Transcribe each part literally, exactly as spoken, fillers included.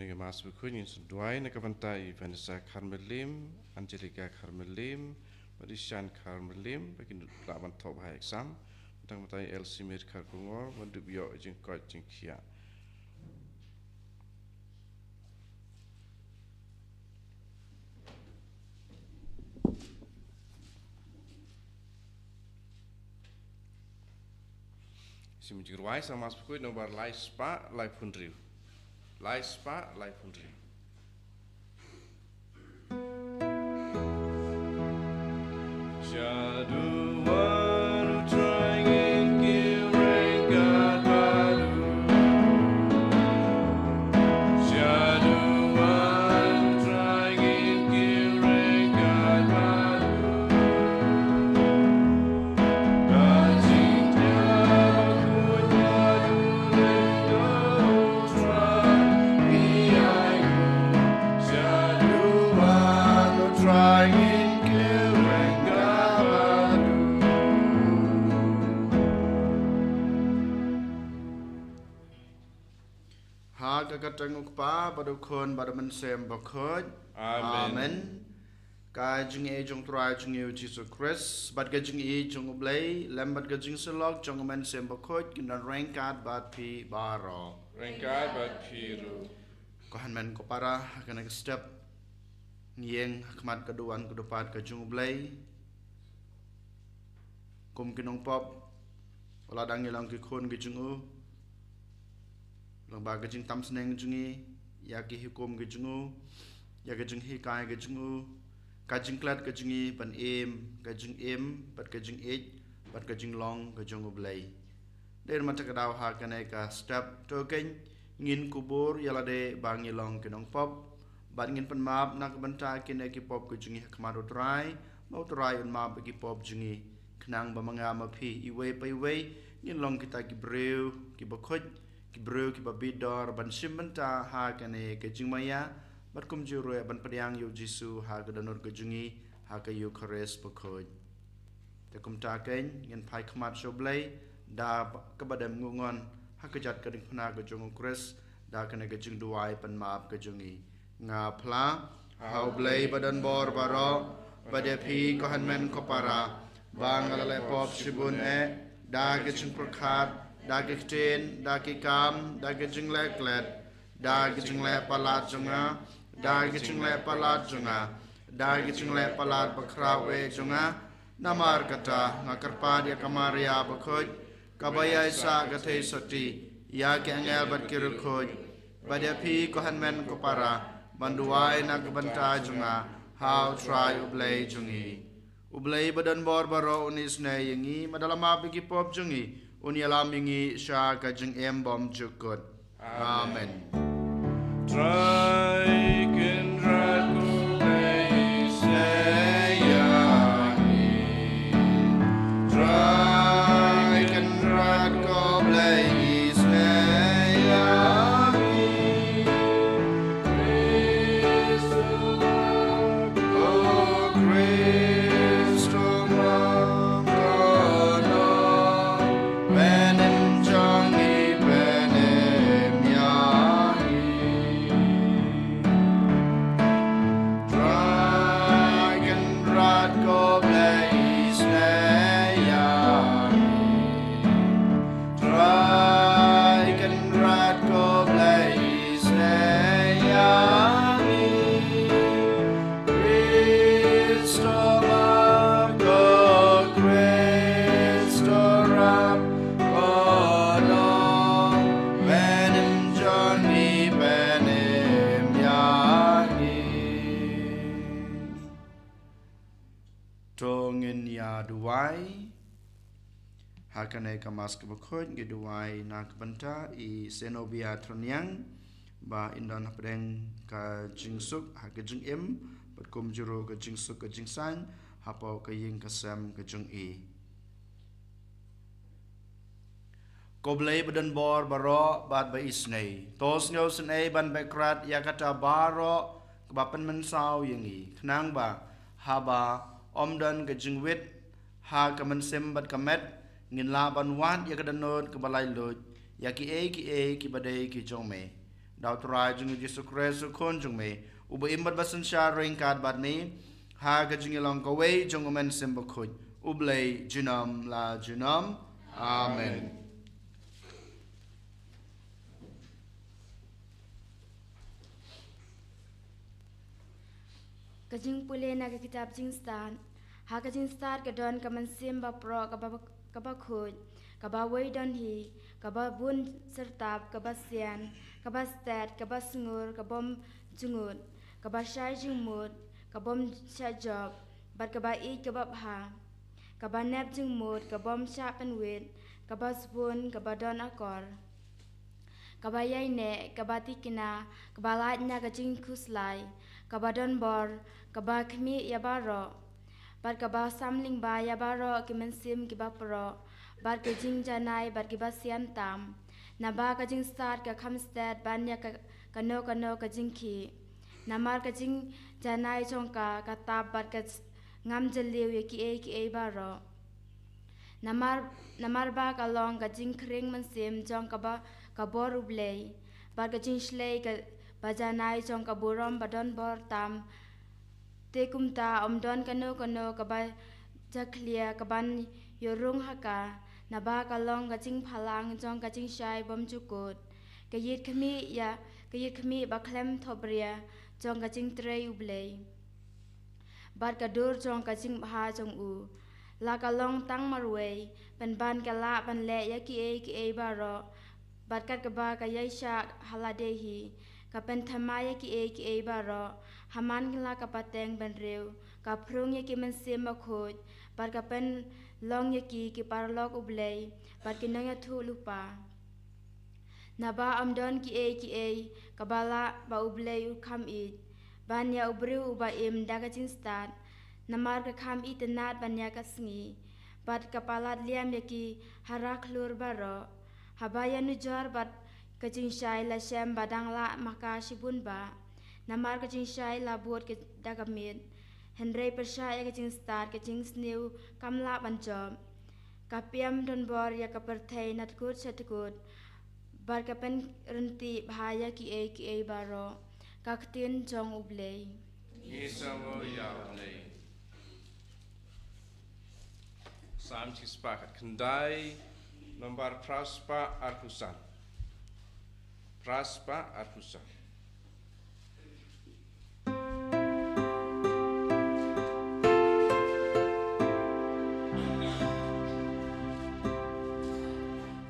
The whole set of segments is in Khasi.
Ïa ka Mass bakhuid ngin sa duwai na ka bynta i Vanessa Kharmylliem, Angelica Kharmylliem, bad i Shan Kharmylliem, ba kin lah ban thoh bha exam. Bad na ka bynta i Elsie Mir Kharkongor, ban dup ïoh jingkoit jingkhiah. Sim jingrwai sa Mass bakhuid nombar lai spah laiphew hynriew. Lai spah laiphew hynriew. Shaduan u Trai ngin kiew ryngkat bad u. Shaduan u Trai ngin kiew ryngkat bad u. Ha ka kyrteng u Kpa, bad u Khun, bad u Mynsiem Bakhuid. Amen. Amen. Ka jingïeit jong u Trai jong ngi u Jisu Khrist, bad ka jingïeit jong u Blei, lem bad ka jingsyllok jong u Mynsiem Bakhuid, kin don ryngkat bad phi baroh. Ryngkat bad phi ruh. Ko hynmen ko para, ha kane ka step, ngi ïeng ha khmat ka duwan ka dupat ka jong u Blei. Kum ki nongpop, wat la dang ngi long ki khun ki jong u, lyngba ka jingtam sneng jong ngi ïa ki hukum ki jong u, ïa ka jinghikai ka jong u, ka jingklet ka jong ngi ban im, ka jingim, bad ka jingïeit, bad ka jinglong ka jong u Blei. Dei namar kata ka daw ha kane ka step, to kein ngin kubur ïa lade ba ngi long ki nongpop, bad ngin pynmap na ka bynta kine ki pop ki jong ngi ha khmat u Trai, ba u Trai un map ïa ki pop jong ngi. Khnang ba ma nga ma phi iwei pa iwei ngin long kita ki briew kiba khuid, ki briew kiba bit dor ban shim bynta ha kane ka jingmaïa, bad kumjuh ruh ban pdiang ïa u Jisu ha ka dohnud ka jong ngi ha ka Eukharist bakhuid. Te kumta kein ngin phai khmat sha u Blei da kaba dem nguh ngon ha ka jait ka diengphna ka jong u Khrist, da kane ka jingduwai pynmap ka jong ngi. Nga phla ha u Blei ba don bor baroh, bad ïa phi ko hynmen ko para, ba nga la leh pop shibun eh, da ka jingpyrkhat, da ka ktien, da ki kam, da ka jingleh klet, da ka jingleh palat jong nga, da ka jingleh palat jong nga, da ka jingleh palat bakhraw eh jong nga. Namar kata nga kyrpad ïa ka Maria bakhuid, kaba ïaisah ka theisotti, ïa ki angel bad ki riewkhuid, bad ïa phi ko hynmen ko para, ban duwai na ka bynta jong nga ha u Trai u Blei jong ngi. U Blei ba don bor baroh un isynei ïa ngi, bad da la map ïa ki pop jong ngi, un ïalam ïa ngi sha ka jingim bymjukut. Amen. Trai Kynrad ko Blei isynei ïa ngi. Trai Kynrad ko Blei isynei ïa ngi. Khrist, O Khrist, O Mama, Pynim jong ngi, pynim ïa ngi. Trai Kynrad ko Blei isynei ïa ngi. Trai Kynrad ko Blei isynei ïa ngi. Khrist, O Mama, Khrist, O Rap, O Nong, pynim jong ngi, pynim ïa ngi. To ngin ïa duwai. Ha kane ka Mass kaba khuid ngi duwai na ka bynta i Zenobia Throniang, ba in don hapdeng ka jingsuk ha ka jingim, bad kumjuh ruh ka jingsuk ka jingsain hapoh ka ïing ka sem ka jong i. Ko Blei ba don bor baroh bad ba isynei, to sngewsynei ban beh krad ïa kata baroh kaba pynmynsaw ïa ngi, khnang ba haba ym don ka jingwit ha ka mynsiem bad ka met, ngin lah ban wad ïa ka dohnud kaba laitluid ïa kiei kiei kiba dei ki jong me. da U Trai jong ngi Jisu Khrist U Khun jong me, uba im bad ba synshar ryngkat bad me ha ka jingïalong kawei jong U Mynsiem Bakhuid, U Blei junom la junom. Amen. Ka jingpule na ka kitab Jingstad. Ha ka jingstad ka don ka mynsiem baproh kaba, kaba khuid, kaba wei don hi, kaba bun syrtap, kaba sian, kaba stet, kaba sngur, ka bym jngut, kaba shai jingmut, ka bym shah jop, bad kaba ïeit kaba bha, kaba nep jingmut, ka bym shah pynwit, kaba sbun, kaba don akor, kaba ïaineh, kaba tikna, kaba lait na ka jingkhuslai, kaba don bor, kaba khmih ïa baroh, bad kaba samlyngba ïa baroh ki mynsiem kiba proh, bad ki jingjanai bad kiba sian tam. Naba ka jingstad ka kham stet ban ïa ka, kano kano ka jingkhih. Namar ka jingjanai jong ka ka tap bad ka ngam jylliew ïa kiei kiei baroh. Namar, namar ba ka long ka jingkhring mynsiem jong kaba, ka bor U Blei, bad ka jingshlei kaba janai jong ka burom ba don bor tam. Te kumta ym don kano kano kaba jakhlia kaban ïoh rung ha ka, naba ka long ka jingphalang jong ka jingshai bymjukut, ka ïit khmih ïa, ka ïit khmih ba khlem thopbria jong ka jingtrei U Blei, bad ka dur jong ka jingbha jong u. La ka long tang marwei, pynban ka lah ban leh ïa kiei kiei baroh, bad kat kaba ka ïaishah ha lade hi, ka pynthymmai ïa kiei kiei baroh. Ha man la ka pateng bynriew, ka phrung ïa ki mynsiem bakhuid, bad ka pynlong ïa ki ki paralok U Blei, bad ki nongïathuhlypa. Naba ym don kiei kiei kaba lah ba U Blei u kham ïeit ban ïa u briew uba im da ka jingstad. Namar ka kham itynnad ban ïa ka sngi, bad ka palat liam ïa ki hara khlur baroh. Haba ïanujor bad ka jingshai la shem ba dang lah ma ka shibun bah. Namar ka jingshai la bud ka da ka miet, hynrei pyrshah ïa ka jingstad ka jingsniew kam lah ban jop. Ka pynïap donbor ïa ka pyrthei na tkut sha tkut, bad ka pynryntih bha ïa kiei kiei baroh. Ka ktien jong U Blei. Ngi sngewbha ïa U Blei. Salm shispah khyndai, nombar phraspah arphew san. Phraspah arphew san.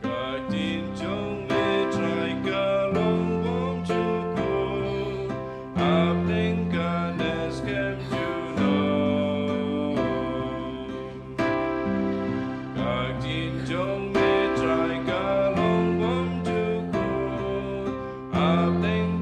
Ka ktien jong me Trai ka long bymjukut, hapdeng ka neh skhem junom. Ka ktien jong me Trai ka long bymjukut, hapdeng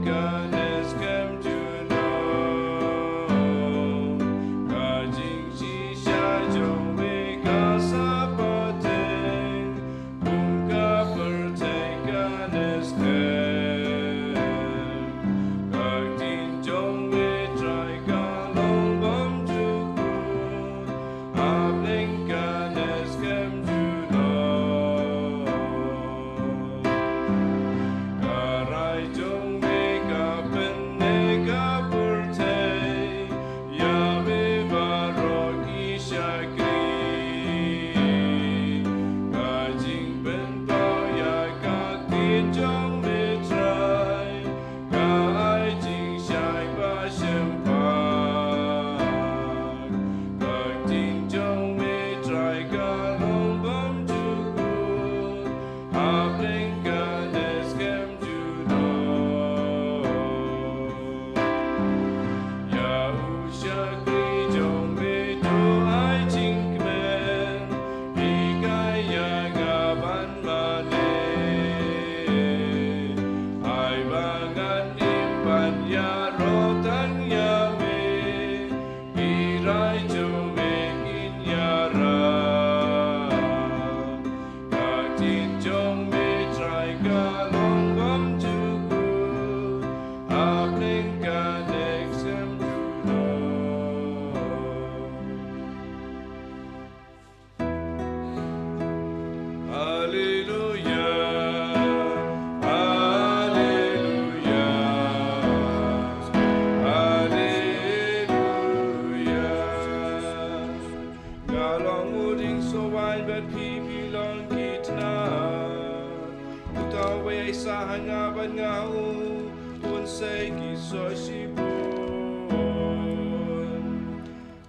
Ha nga bad nga u, un sei ki soh shibun.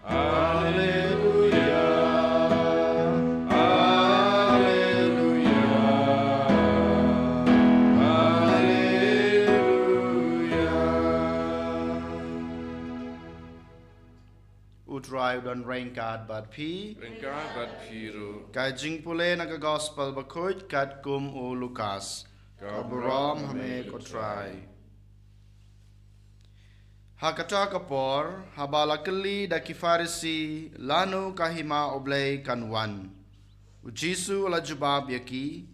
Alleluia, alleluia, alleluia. U Trai u don ryngkat bad phi. Ryngkat bad phi ruh. Ka jingpule na ka Gospel Bakhuid katkum u Lukas. Ka burom ha me ko Trai. Ha kata ka por, haba la kylli da ki Pharisi lano ka Hima U Blei kan wan, u Jisu u la jubab ïa ki,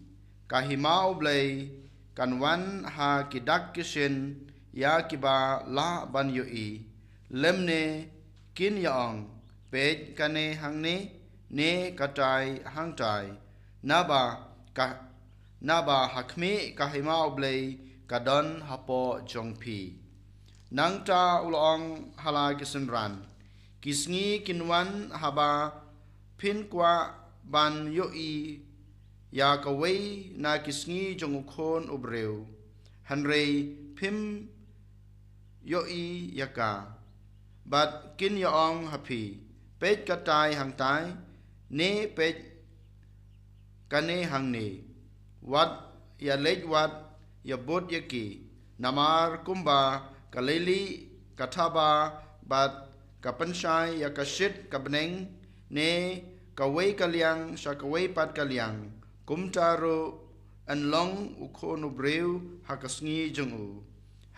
ka Hima U Blei kan wan ha ki dak ki shin ïa kiba lah ban ïohi, lymne kin ïa ong, peit kane hangne, ne katai hangtai, naba ka, naba ha khmih ka Hima U Blei ka don hapoh jong phi. Nangta u la ong ha la ki synran, ki sngi kin wan haba phin kwah ban ïohi ïa kawei na ki sngi jong u Khun u Briew, hynrei phim ïohi ïa ka. Bad kin ïa ong ha phi, peit katai hangtai, ne peit kane hangne. Wat ïa leit wad, ïa bud ïa ki. Namar kumba ka leilieh ka thaba bad ka pynshai ïa ka shit ka bneng, ne kawei ka liang sha kawei pat ka liang, kumta ruh yn long u Khun u Briew ha ka sngi jong u.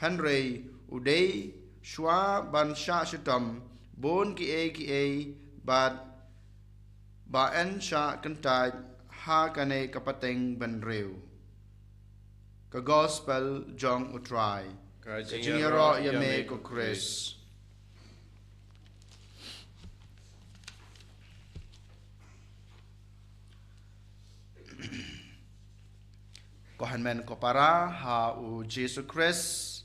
Hynrei u dei shuwa ban shah shitom bun kiei kiei bad ba yn shah kyntait ha kane ka pateng bynriew. Ka Gospel jong u Trai. Ka jingïaroh ïa me ko Khrist. Ko hynmen ko para ha u Jisu Khrist.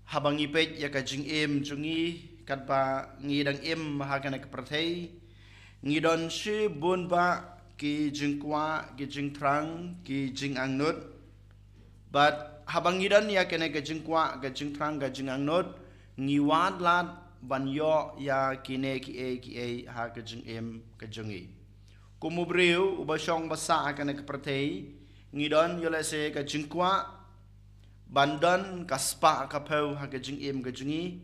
Haba ngi peit ïa ka jingim jong ngi, katba ngi dang im ha kane ka pyrthei, ngi don shibun bah ki jingkwah, ki jingthrang, ki jingangnud. Bad haba ngi don ïa kane ka jingkwah, ka jingthrang, ka jingangnud, ngi wad lad ban ïoh ïa kine kiei kiei ha ka jingim ka jong ngi. Kum u briew uba shong ba sah ha kane ka pyrthei, ngi don ïoh lehse ka jingkwah ban don ka spah ka phew ha ka jingim ka jong ngi.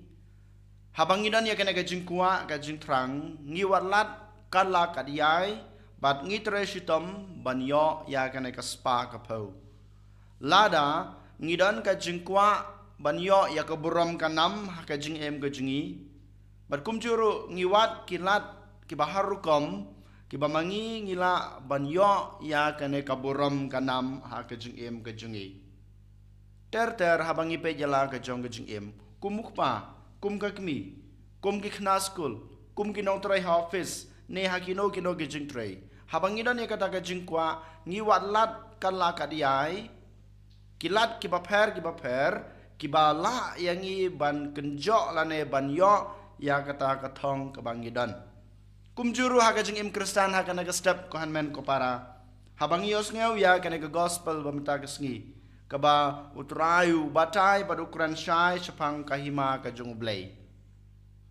Haba ngi don ïa kane ka jingkwah ka jingthrang, ngi wad lad kat la kat ïai, bad ngi trei shitom ban ïoh ïa kane ka spah ka phew. Lada ngi don ka jingkwah ban ïoh ïa ka burom ka nam ha ka jingim ka jong ngi, bad kumjuh ruh ngi wad ki lad kiba har rukom, kiba ma ngi ngi lah ban ïoh ïa kane ka burom ka nam ha ka jingim ka jong ngi. Ter ter haba ngi peit ïa la ka jong ka jingim, kum u kpa, kum ka kmie, kum ki khynnah skul, kum ki nongtrei ha office, ne ha kino kino ki jingtrei. Haba ngi don ïa kata ka jingkwah, ngi wad lad kat la kat ïai ki lad kiba pher kiba pher, kiba lah ïa ngi ban kynjoh lane ban ïoh ïa kata ka thong kaba ngi don. Kumjuh ruh ha ka jingim Khristan ha kane ka step, ko hynmen ko para, haba ngi ïohsngew ïa kane ka gospel ba mynta ka sngi, kaba u Trai u batai bad u kren shai shaphang ka hima ka jong u Blei,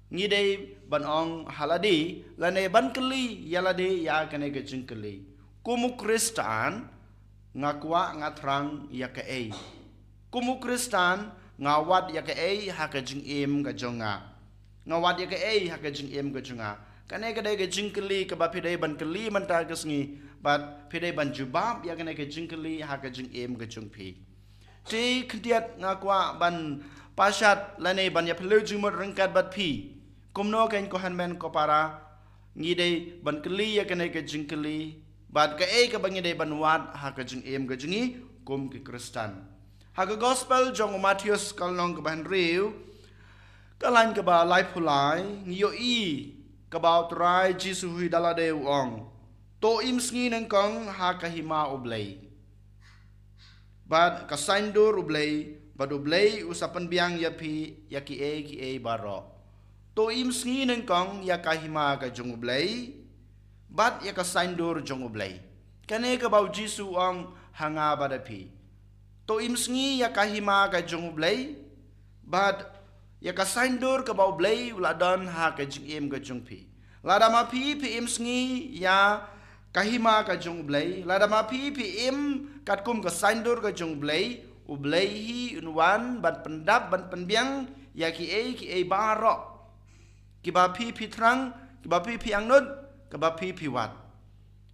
ngi dei ban ong ha lade lane ban kylli ïa lade ïa kane ka jingkylli: Kum u Khristan, nga kwah nga thrang ïa kaei? Kum u Khristan, nga wad ïa kaei ha ka jingim ka jong nga? Nga wad ïa kaei ha ka jingim ka jong nga? Kane ka dei ka jingkylli kaba phi dei ban kylli mynta ka sngi, bad phi dei ban jubab ïa kane ka jingkylli ha ka jingim ka jong phi. Te khyndiat nga kwah ban pashat lane ban ïaphylliew jingmut ryngkat bad phi. Kumno kein, ko hynmen ko para, ngi dei ban kylli ïa kane ka jingkylli, bad kaei kaba ngi dei ban wad ha ka jingim ka jong ngi kum ki Khristan? Ha ka gospel jong u Mathaios ka lynnong kaba hynriew, ka lain kaba laiphew lai, ngi ïohi kaba u Trai Jisu hi da lade u ong: To im sngi nyngkong ha ka hima u Blei bad ka saiñdur u Blei, bad u Blei u sa pynbiang ïa phi ïa kiei kiei baroh. To im sngi nyngkong ïa ka hima ka jong u Blei bad ïa ka saiñdur jong u Blei. Kane kaba u Jisu u ong ha nga bad ha phi. To im sngi ïa ka hima ka jong U Blei, bad ïa ka saiñdur kaba U Blei u la don ha ka jingim ka jong phi. Lada ma phi phi im sngi ïa ka hima ka jong U Blei, lada ma phi phi im katkum ka saiñdur ka jong U Blei, U Blei hi un wan ban pyndap ban pynbiang ïa kiei kiei baroh kiba phi phi thrang, kiba phi phi angnud, kiba phi phi wad.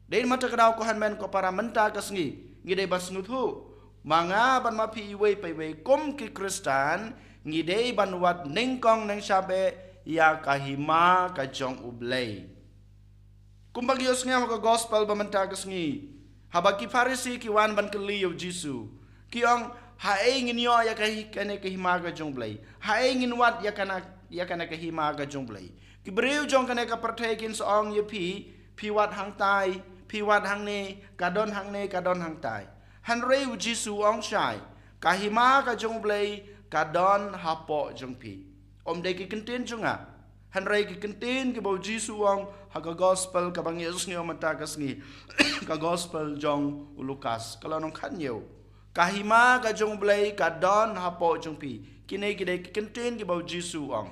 Dei namar kata ka daw ko hynmen ko para mynta ka sngi, ngi dei ban sngewthuh, ma nga bad ma phi iwei pa iwei kum ki Khristan, ngi dei ban wad nyngkong nyngshap eh ïa ka hima ka jong U Blei. Kumba ngi ïohsngew ha ka gospel ba mynta ka sngi, haba ki Pharisi ki wan ban kylli ïa U Jisu, ki ong, haei ngin ïoh ïa ka hi-, kane ka hima ka jong U Blei? Haei ngin wad ïa kana, ïa kane ka hima ka jong U Blei? Ki briew jong kane ka pyrthei kin sa ong ïa phi, phi wad hangtai, phi wad hangne, ka don hangne, ka don hangtai. Hynrei U Jisu u ong shai, ka hima ka jong U Blei ka don hapoh jong phi. Ym dei ki kyntien jong nga, hynrei ki kyntien kiba U Jisu u ong ha ka gospel kaba ngi ïohsngew mynta ka sngi, ka gospel jong u Lukas, ka lynnong khathynñiew. Ka hima ka jong U Blei ka don hapoh jong phi. Kine ki dei ki kyntien kiba U Jisu u ong.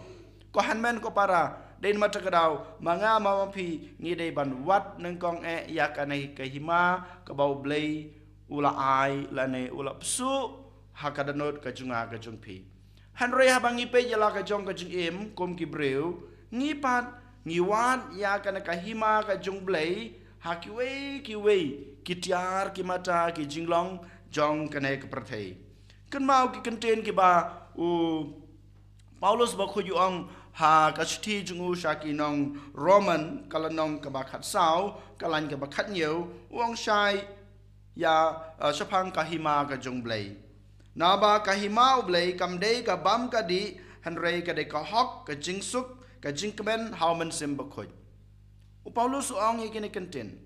Ko hynmen ko para, dei namar kata ka daw, ma nga ma phi ngi dei ban wad nyngkong eh ïa kane ka hima kaba U Blei u la ai lane u la pynsuh ha ka dohnud ka jong nga ka jong phi. Hynrei haba ngi peit ïa la ka jong ka jingim kum ki briew, ngi pat ngi wad ïa kane ka hima ka jong U Blei ha kiwei kiwei ki tiar ki mata ki jinglong jong kane ka pyrthei. Kynmaw ki kyntien kiba u Paulus bakhuid u ong ha ka shithi jong u sha ki nong Roman, ka lynnong kaba khatsaw, ka lain kaba khathynñiew, u ong shai ïa, eh, shaphang ka hima ka jong U Blei. Naba ka hima U Blei kam dei ka bam ka dih, hynrei ka dei ka hok, ka jingsuk, ka jingkmen ha U Mynsiem Bakhuid. U Paulus u ong ïa kine ki kyntien.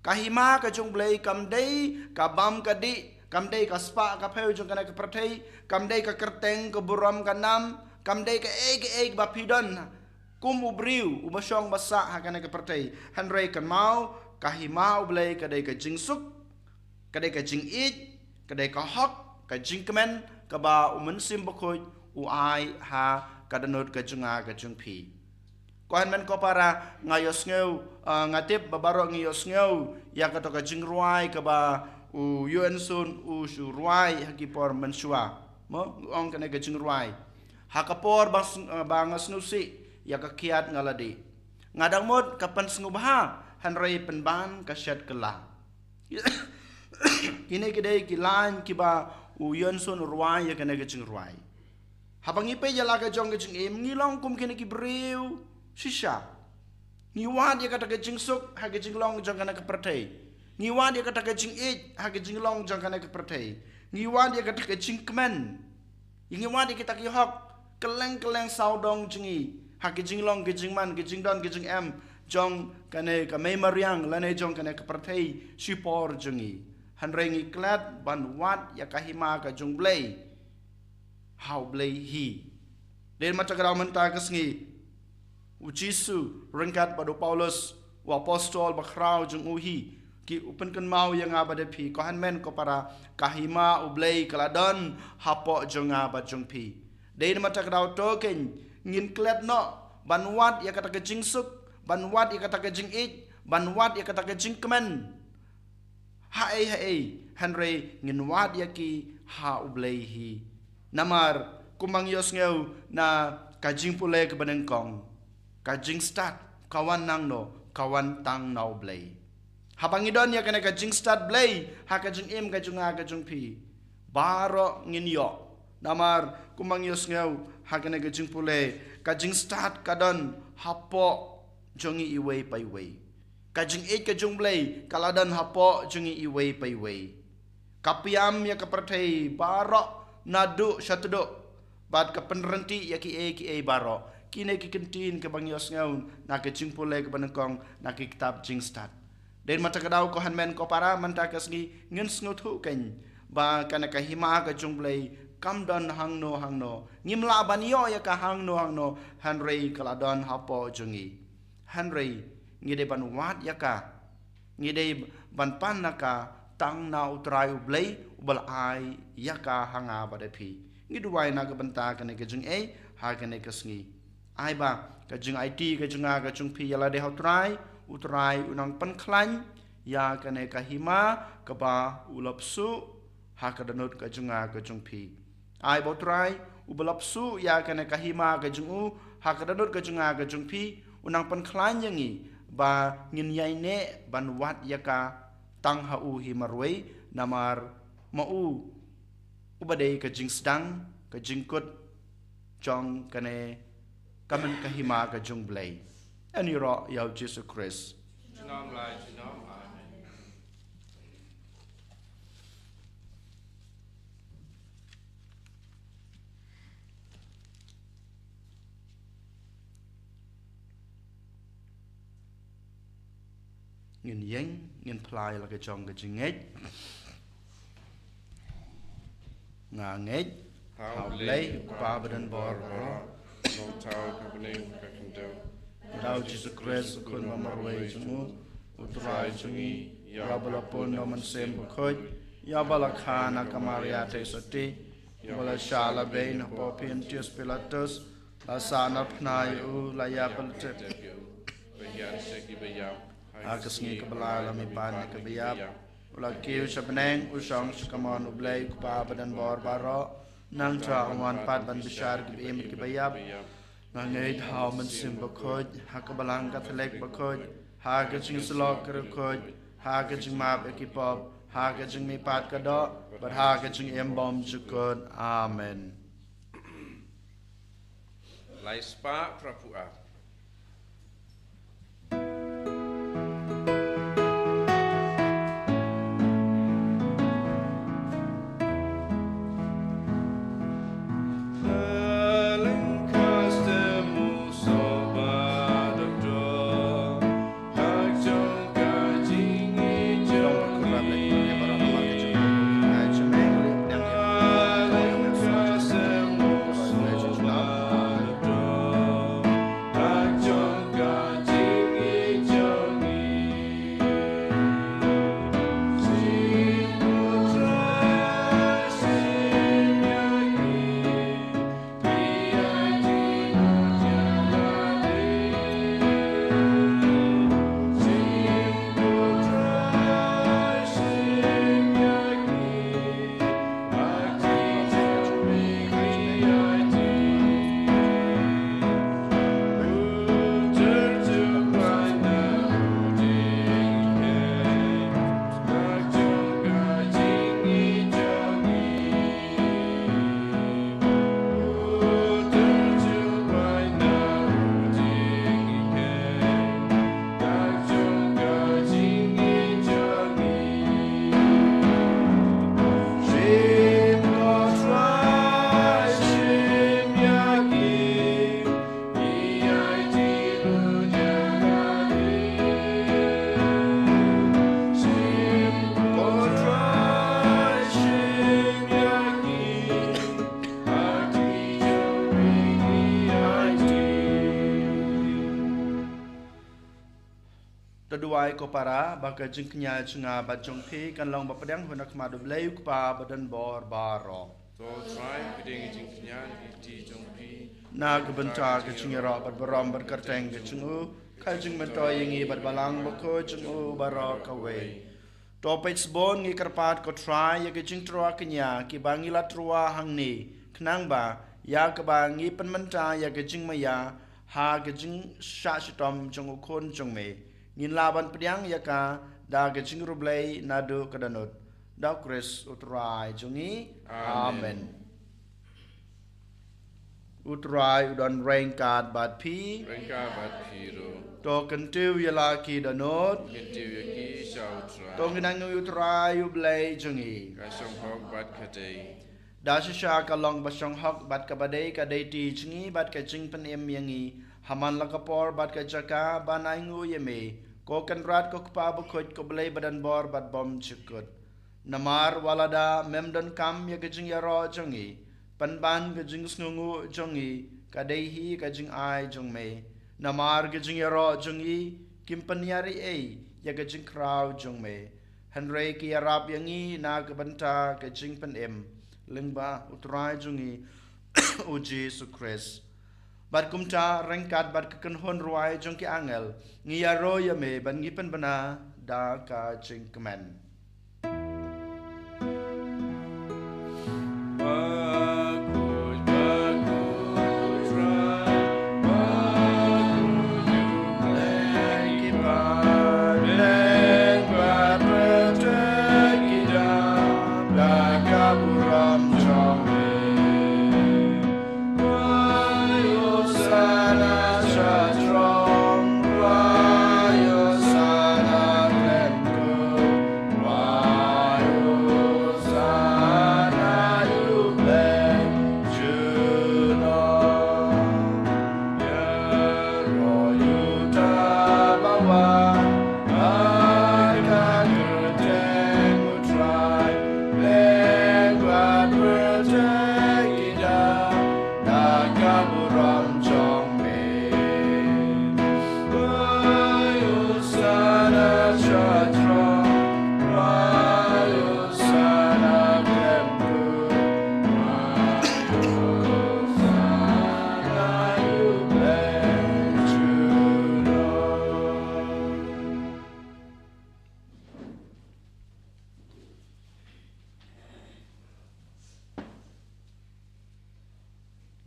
Ka hima ka jong U Blei kam dei ka bam ka dih, kam dei ka spah ka phew jong kane ka pyrthei, kam dei ka kyrteng ka burom ka nam, kam dei kaei kaei ba phi don kum u briew uba shong ba sah ha kane ka pyrthei. Hynrei kynmaw, ka hima U Blei ka dei ka jingsuk, ka dei ka jingïeit, ka dei ka hok, ka jingkmen kaba U Mynsiem Bakhuid u ai ha ka dohnud ka jong nga ka jong phi. Ko hynmen ko para, nga ïohsngew, ah, nga tip ba baroh ngi ïohsngew ïa kato ka jingrwai kaba u Yu N Sun u shu rwai ha ki por mynshuwa. Mo, u ong kane ka jingrwai. Ha ka por ba sng-, ah, ba nga sngewsih ïa ka kiad nga la dih. Nga dang mut ka pynsngewbha, hynrei pynban ka shet kylla. Kine ki dei ki lain kiba u Yu N Sun u rwai ïa kane ka jingrwai. Haba ngi peit ïa la ka jong ka jingim, ngi long kum kine ki briew shisha. Ngi wad ïa kata ka jingsuk ha ka jinglong jong kane ka pyrthei. Ngi wad ïa kata ka jingïeit ha ka jinglong jong kane ka pyrthei. Ngi wad ïa kata ka jingkmen. Ngi wad ïa kita ki hok kylleng kylleng sawdong jong ngi ha ka jinglong, ka jingman, ka jingdon, ka jingem jong kane ka mei mariang lane jong kane ka pyrthei shipor jong ngi. Hynrei ngi klet ban wad ïa ka hima ka jong U Blei ha U Blei hi. Dei namar kata ka daw mynta ka sngi, u Jisu ryngkat bad u Paulus, u apostol bakhraw jong u hi, ki u pynkynmaw ïa nga bad ïa phi, ko hynmen ko para, ka hima U Blei ka la don hapoh jong nga bad jong phi. Dei namar kata ka daw to kein, ngin klet noh ban wad ïa kata ka jingsuk, ban wad ïa kata ka jingïeit, ban wad ïa kata ka jingkmen. Haei haei, hynrei ngin wad ïa ki ha U Blei hi. Namar kumba ngi ïohsngew na ka jingpule kaba nyngkong, ka jingstad ka wan nangno? Ka wan tang na U Blei. Haba ngi don ïa kane ka jingstad Blei ha ka jingim ka jong nga ka jong phi, baroh ngin ïoh. Namar kumba ngi ïohsngew ha kane ka jingpule, ka jingstad ka don hapoh jong ngi iwei pa iwei. Ka jingïeit ka jong U Blei ka la don hapoh jong ngi iwei pa iwei. Ka pynïap ïa ka pyrthei baroh naduh sha tduh, bad ka pynryntih ïa kiei kiei baroh. Kine ki kyntien kiba ngi ïohsngew na ka jingpule kaba nyngkong na ka kitab Jingstad. Dei namar kata ka daw ko hynmen ko para, mynta ka sngi ngin sngewthuh kein ba kane ka hima ka jong U Blei kam don hangno hangno. Ngim lah ban ïoh ïa ka hangno hangno, hynrei ka la don hapoh jong ngi. Hynrei ngi dei ban wad ïa ka, ngi dei ban pan na ka tang na U Trai U Blei uba la ai ïa ka ha nga bad ïa phi. Ngi duwai na ka bynta kane ka jingïeit ha kane ka sngi. Ai ba ka jingaiti ka jong nga ka jong phi ïa lade ha U Trai, U Trai un nang pynkhlaiñ ïa kane ka hima kaba u la bsuh ha ka dohnud ka jong nga ka jong phi. Ai ba U Trai uba la bsuh ïa kane ka hima ka jong u ha ka dohnud ka jong nga ka jong phi un nang pynkhlaiñ ïa ngi ba ngin ïai neh ban wad ïa ka tang ha u hi marwei, namar ma u uba dei ka jingsdang, ka jingkut jong kane ka myn ka hima ka jong U Blei. Yn ïaroh ïa U Jisu Khrist. Junom la junom. Amen. Ngin ïeng, ngin phla ïa la ka jong ka jingngeit. Nga ngeit ha U Blei, U Kpa badonbor baroh, nongthaw ha ka bneng ka khyndew, da U Jisu Khrist, U Khun ba marwei jong u, U Trai jong ngi, ïa uba la pun da U Mynsiem Bakhuid, ïa uba la kha na ka Maria Theisotti, ïa uba la shah labeiñ hapoh Pontius Pilatus, la sahnarphna ïa u, la ïapyntip ïa u, ba ïaid sha kiba ïap, ha ka sngi kaba lai la mihpat na kiba ïap, u la kiew sha bneng, u shong sha kamon U Blei U Kpa badonbor baroh. Nangta un wan pat ban bishar kiba im kiba ïap. Nga ngeit ha U Mynsiem Bakhuid, ha ka Balang Katholik bakhuid, ha ka jingïasyllok ka riewkhuid, ha ka jingmap ïa ki pop, ha ka jingmihpat ka doh, bad ha ka jingim bymjukut. Amen. Lai spah phra phew ar. To duwai ko para, ba ka jingkñia jong nga bad jong phi kan long ba pdiang ha khmat U Blei U Kpa badonbor baroh. To Trai, pdiang jingkñia ki kti jong phi. Na ka bynta ka jingïaroh bad burom bad kyrteng ka jong u, ka jingmyntoi ïa ngi bad Balang Bakhuid jong u baroh kawei. To peit sbun ngi kyrpad ko Trai ïa ka jingtyrwa kñia kiba ngi la tyrwa hangne, khnang ba ïa kaba ngi pynmynta ïa ka jingmaïa ha ka jingshah shitom jong U Khun jong me, ngin lah ban pdiang ïa ka da ka jingriewblei naduh ka dohnud. Da U Khrist U Trai jong ngi. Amen. Amen. U Trai u don ryngkat bad phi. Ryngkat bad phi ruh. To kyntiew ïa la ki dohnud. Kyntiew ïa ki sha U Trai. To ngin ainguh ïa U Trai U Blei jong ngi. Ka shong hok bad ka dei. Da shisha ka long ba shong hok bad kaba dei ka dei ti jong ngi bad ka jingpynim ïa ngi ha man la ka por bad ka jaka ban ainguh ïa me, ko Kynrad ko Kpa Bakhuid ko Blei badonbor bad bymjukut. Namar wat lada mem donkam ïa ka jingïaroh jong ngi, pynban ka jingsngewnguh jong ngi ka dei hi ka jingai jong me. Namar ka jingïaroh jong ngi kim pynïar ei ei ïa ka jingkhraw jong me. Hynrei ki ïarap ïa ngi na ka bynta ka jingpynim lyngba U Trai jong ngi, U Jisu Khrist. Bad kumta ryngkat bad ka kynhun rwai jong ki angel, ngi ïaroh ïa me bad ngi pynbna da ka jingkmen.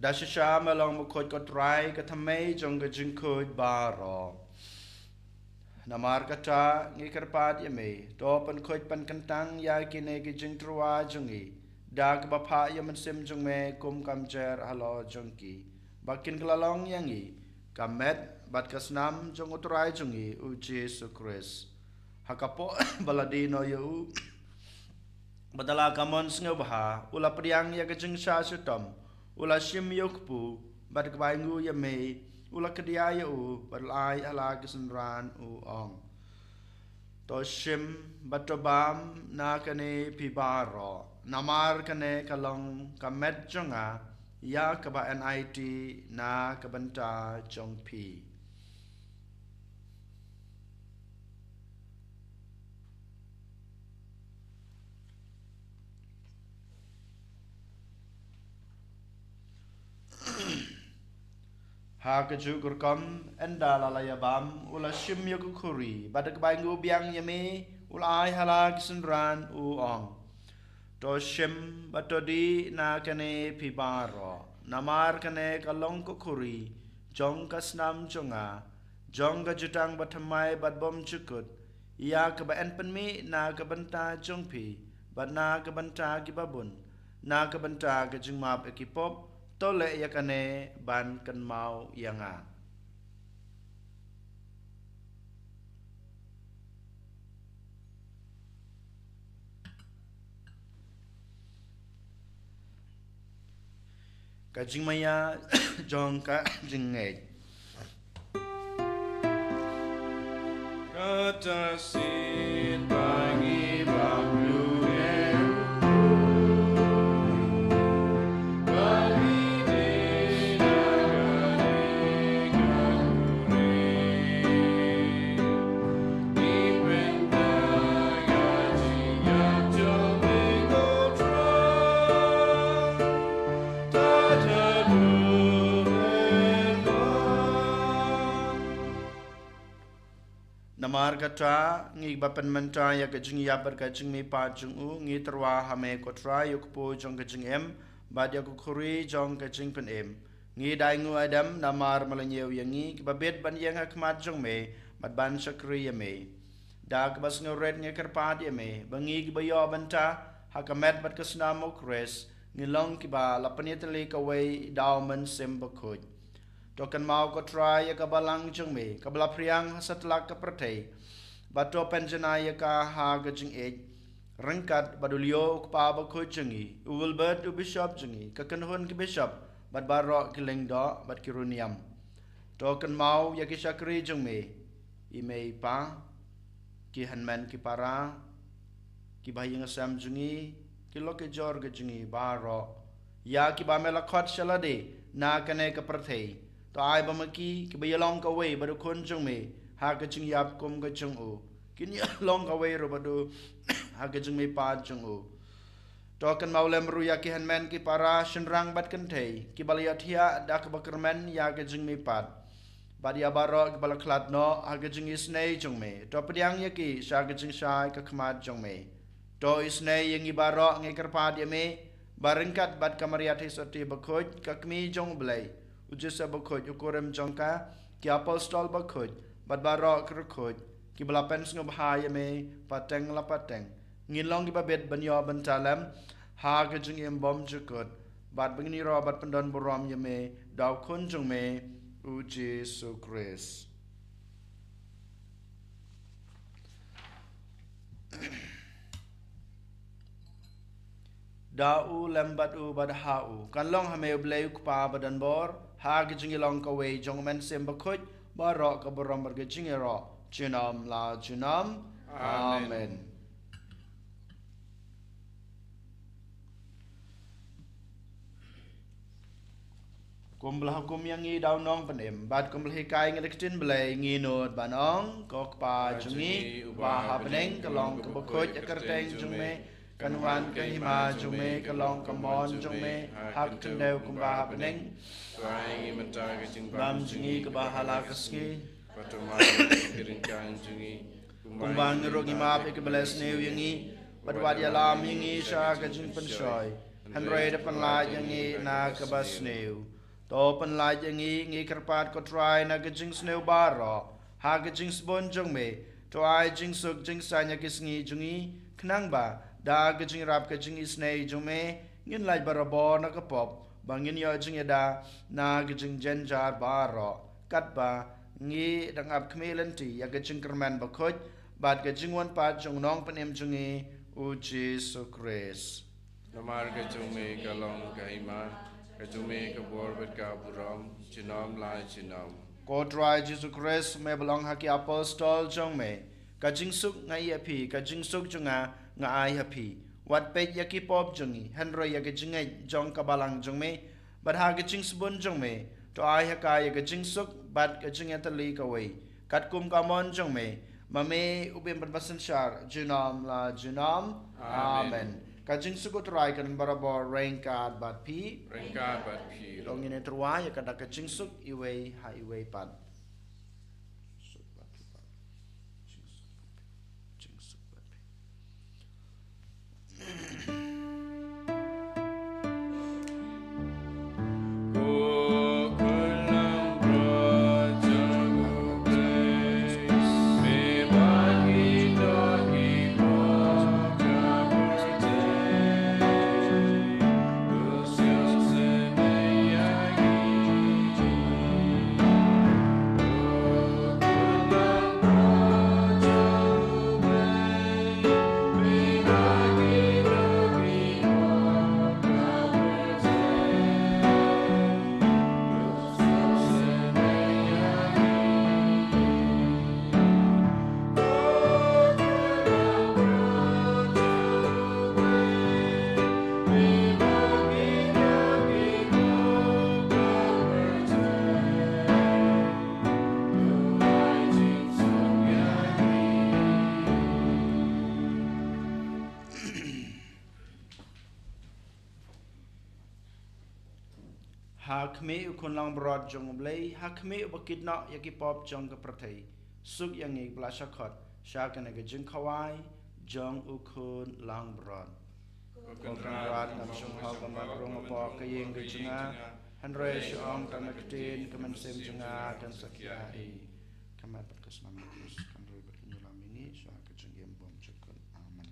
Da shisha me long bakhuid, ko Trai, ka thymmei jong ka jingkhuid baroh. Namar kata ngi kyrpad ïa me, to pynkhuid pynkyntang ïa kine ki jingtyrwa jong ngi da kaba phah ïa u Mynsiem jong me kum ka mjer halor jong ki, ba kin kylla long ïa ngi ka met bad ka snam jong U Trai jong ngi, U Jisu Khrist. Ha ka por ba la die noh ïa u, bad da la ka mon sngewbha u la pdiang ïa ka jingshah shitom, u la shim ïa u kpu, bad kaba ainguh ïa me u la kdia ïa u, bad u la ai ha la ki synran, u ong: To shim bad to bam na kane phi baroh, namar kane ka long ka met jong nga, ïa kaba enait na ka bynta jong phi. Ha kajuh ka rukom, ynda la la ïa bam, u la shim ïa ka khuri, bad da kaba ainguh biang ïa me u la ai ha la ki synran, u ong: To shim bad to dih na kane phi baroh, namar kane ka long ka khuri jong ka snam jong nga, jong ka jutang bathymmai bad bymjukut, ïa kaba yn pynmih na ka bynta jong phi bad na ka bynta ki babun, na ka bynta ka jingmap ïa ki pop. To leh ïa kane ban kynmaw ïa nga. Ka jingmaïa jong ka jingngeit. Kata shisien ba ngi bam ïa u, ba ngi dei na kane ka khuri. Namar kata, ngi ba pynmynta ïa ka jingïap bad ka jingmihpat jong u, ngi tyrwa ha me ko Trai, ïa u kpu jong ka jingim bad ïa ka khuri jong ka jingpynim. Ngi da ainguh aidem namar me la ñiew ïa ngi kiba bit ban ïeng ha khmat jong me bad ban shakri ïa me. Da kaba sngewrit ngi kyrpad ïa me ba ngi kiba ïoh bynta ha ka met bad ka snam U Khrist, ngi long kiba la pynïatylli kawei da u Mynsiem Bakhuid. To kynmaw ko Trai ïa ka balang jong me kaba la phriang ha satlak ka pyrthei, bad to pynjanai ïa ka ha ka jingïeit, ryngkat bad u Leo u kpa bakhuid jong ngi, u Wilbert u bishop jong ngi, ka kynhun ki bishop bad baroh ki lyngdoh bad ki riewniam. To kynmaw ïa ki shakri jong me, i mei i pa, ki hynmen ki para, ki bahaïing hasem jong ngi, ki lok ki jor ki jong ngi baroh, ïa kiba me la khot sha lade na kane ka pyrthei. To ai ba ma ki kiba ïalong kawei bad u Khun jong me ha ka jingïap kum ka jong u, kin ïa long kawei ruh bad u ha ka jingmihpat jong u. To kynmaw lem ruh ïa ki hynmen ki para, shynrang bad kynthei kiba la ïohthiah da kaba kyrmen ïa ka jingmihpat, bad ïa baroh kiba la khlad noh ha ka jingisynei jong me. To pdiang ïa ki sha ka jingshai ka khmat jong me. To isynei ïa ngi baroh ngi kyrpad ïa me, ba ryngkat bad ka Maria Theisotti bakhuid, ka kmie jong U Blei, u Joseph bakhuid u kurim jong ka, ki apostol bakhuid, bad baroh ki riewkhuid kiba la pynsngewbha ïa me pateng la pateng, ngin long kiba bit ban ïoh bynta lem ha ka jingim bymjukut, bad ba ngin ïaroh bad pyndonburom ïa me da u Khun jong me, u Jisu Khrist. Da u lem bad u bad ha u, kan long ha me U Blei U Kpa badonbor, ha ka jingïalong kawei jong U Mynsiem Bakhuid, baroh ka burom bad ka jingïaroh junom la junom. Amen. Amen. Kumba la hukum ïa ngi da u Nongpynim, bad kumba la hikai ïa ngi da ka ktien Blei, ngi nud ban ong: Ko Kpa jong ngi uba ha bneng, ka long kaba khuid ïa ka kyrteng jong me, kan wan ka hima jong me, ka long ka mon jong me ha ka khyndew kumba ha bneng. Trai ngi mynta ka jingbam jong ngi kaba ha la ka sngi. Bad to ma ngi ïa ki ryngkang jong ngi, kumba ngi ruh ngi map ïa kiba leh sniew ïa ngi. Bad wat ïalam ïa ngi sha ka jingpynshoi, hynrei da pynlait ïa ngi na kaba sniew. To pynlait ïa ngi, ngi kyrpad ko Trai, na ka jingsniew baroh, ha ka jingsbun jong me. To ai jingsuk jingsaiñ ïa ki sngi jong ngi, khnang ba da ka jingïarap ka jingisynei jong me, ngin lait barabor na ka pop, ba ngin ïoh jingïada na ka jingjynjar baroh. Katba ngi dang ap khmih lynti ïa ka jingkyrmen bakhuid bad ka jingwan pat jong u Nongpynim jong ngi, u Jisu Khrist. Namar ka jong me ka long ka hima, ka jong me ka bor bad ka burom, junom la junom. Ko Trai Jisu Khrist, me ba la ong ha ki apostol jong me: Ka jingsuk nga ai ha phi, ka jingsuk jong nga nga ai ha phi. Wat peit ïa ki pop jong ngi, hynrei ïa ka jingngeit jong ka balang jong me. Bad ha ka jingsbun jong me, to ai ha ka ïa ka jingsuk bad ka jingïatylli kawei, katkum ka mon jong me, ma me u bym pynbha synshar junom la junom. Amen. Amen. Ka jingsuk u Trai kan don barabor ryngkat bad phi. Ryngkat bad phi. To ngin ïatyrwa ïa ka da ka jingsuk iwei ha iwei pat. Ha khmih u Khun langbrot jong U Blei, ha khmih uba kit noh ïa ki pop jong ka pyrthei, suk ïa ngi kiba la shah khot sha kane ka jingkhawai jong u Khun langbrot. Ko Kynrad, ngam shym hok ban wan rung hapoh ka ïing ka jong nga, hynrei shu ong tang ka ktien, ka mynsiem jong nga kan sa khia hi. Ka met bad ka snam ka krus kan ri bad kan ïalam ïa ngi sha ka jingim bymjukut. Amen.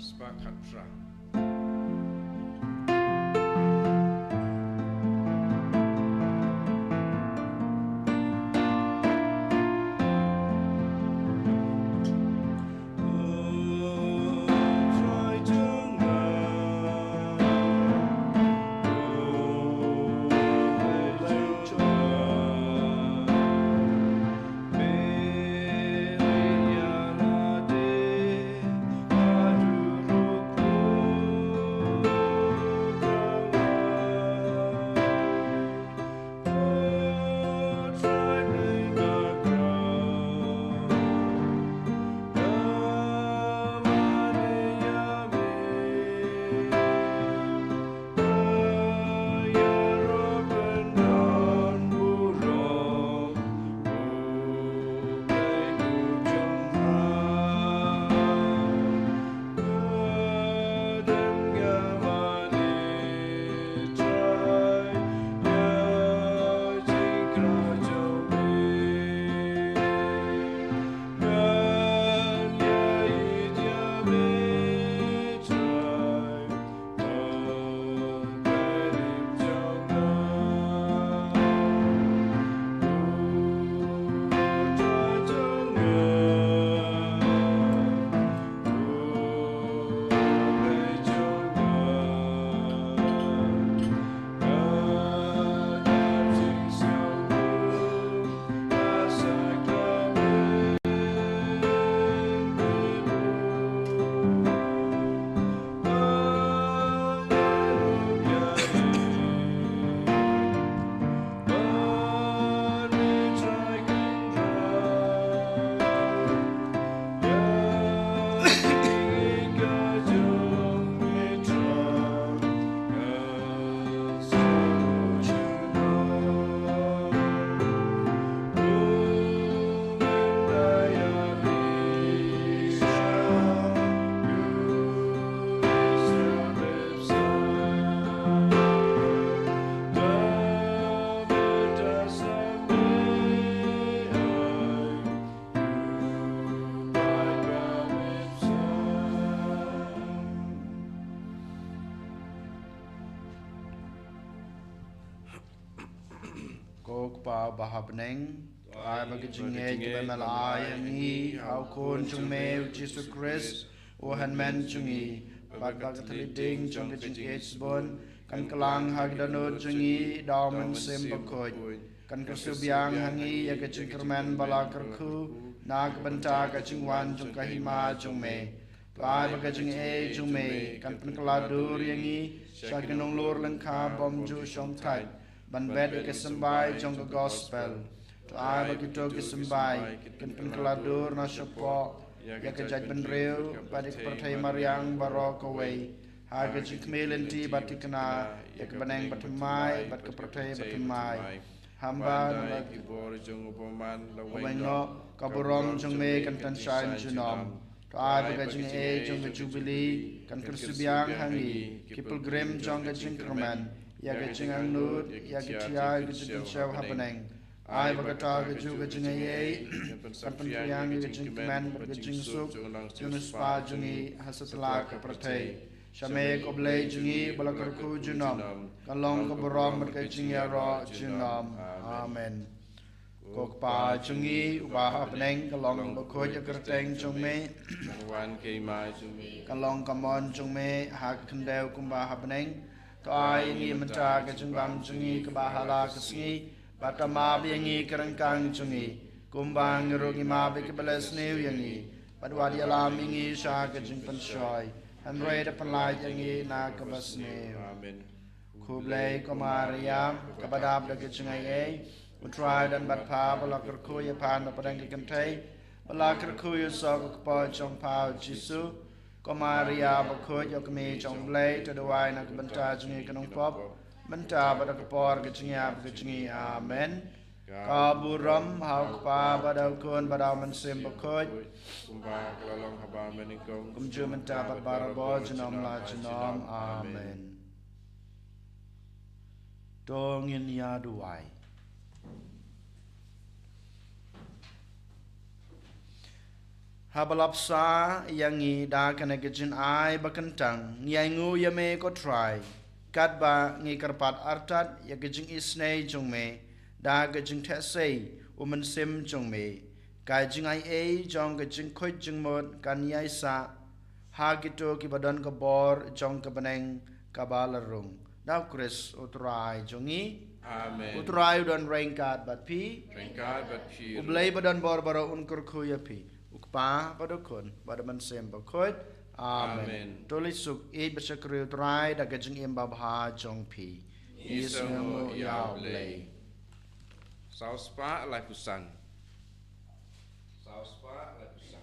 Spah khatphra. Ko Kpa ba ha bneng, to ai ba ka jingngeit kaba me la ai ha ngi ha u Khun jong me u Jisu Khrist, u Hynmen jong ngi, bad ba ka thylliej ding jong ka jingïeit sbun kan kylla ha ki dohnud jong ngi da u Mynsiem Bakhuid, kan kyrsiewbiang ha ngi ïa ka jingkyrmen ba la kyrkhu na ka bynta ka jingwan jong ka hima jong me. To ai ba ka jingaiei jong me kan pynkylla dur ïa ngi sha ki nonglur lyngkha bymjukshongthait ban bet ïa ki symbai jong ka gospel. To ai ba kito ki symbai kin pynkylla dur na shapoh ïa ka jaitbynriew bad ïa ka pyrthei mariang baroh kawei, ha ka jingkhmih lynti bad thikna ïa ka bneng bathymmai bad ka pyrthei bathymmai. Haba na la ki bor jong u bymman lawei noh, ka burom jong me kan pynshai junom. To ai ba ka jingaiei jong ka jubili kan kyrsiewbiang ha ngi ki pilgrim jong ka jingkyrmen ïa ka jingangnud ïa ki thiah ka jingpynshitom ha bneng. Ai ba kata kajuh ka jingaiei kan pynphriang ïa ka jingkmen bad ka jingsuk jong u nongsiewspah jong ngi ha satlak ka pyrthei. Sha me ko Blei jong ngi ba la kyrkhu junom, ka long ka burom bad ka jingïaroh junom. Amen. Ko Kpa jong ngi uba ha bneng, ka long ka bakhuid ïa ka kyrteng jong me. Kan wan ka hima jong me. Kan long ka mon jong me ha ka khyndew kumba ha bneng. To ai ïa ngi mynta ka jingbam jong ngi kaba ha la ka sngi, bad to map ïa ngi ka ryngkang jong ngi, kumba ngi ruh ngi map ïa kiba leh sniew ïa ngi. Bad wat ïalam ïa ngi sha ka jingpynshoi, hynrei da pynlait ïa ngi na kaba sniew. Amen. Khublei ko Maria, kaba dap da ka jingaiei, U Trai u don bad pha, ba la kyrkhu ïa pha na pdeng ki kynthei, ba la kyrkhu ïa u soh ka kpoh jong pha u Jisu. Ko Maria bakhuid, ïa ka kmie jong u Blei, to duwai na ka bynta jong ngi ki nongpop, mynta bad ha ka por ka jingïap ka jong ngi. Amen. Ka burom ha u Kpa bad ha u Khun bad ha u Mynsiem Bakhuid. Kumba ka la long haba mynnyngkong, kumjuh mynta bad barabor, junom la junom. Amen. To ngin ïa duwai. Haba la bsa ïa ngi da kane ka jingai ba kyntang, ngi ainguh ïa me ko Trai, katba ngi kyrpad artat ïa ka jingisynei jong me da ka jingtheh sei u Mynsiem jong me. Ka jingaiei jong ka jingkhuid jingmut kan ïaisah ha kito kiba don ka bor jong ka bneng kaba la rung. Da U Khrist U Trai jong ngi. Amen. U Trai u don ryngkat bad phi. Ryngkat bad phi. U Blei ba don bor baroh un kyrkhu ïa phi. U Kpa bad U Khun bad U Mynsiem Bakhuid. Amen. Amen. To leit suk ïeit bad shakri U Trai da ka jingim babha jong phi. Ngi sngewnguh ïa U Blei. Saw spah laiphew san. Saw spah laiphew san.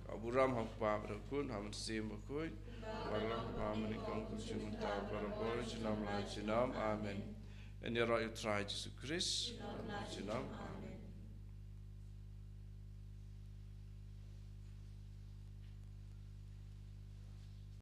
Ka burom ha U Kpa bad ha U Khun, ha U Mynsiem Bakhuid, bad ha U Kpa mynnyngkong, kumjuh mynta, barabor, junom la junom. Amen. Yn ïaroh ïa U Trai Jisu Khrist. Junom.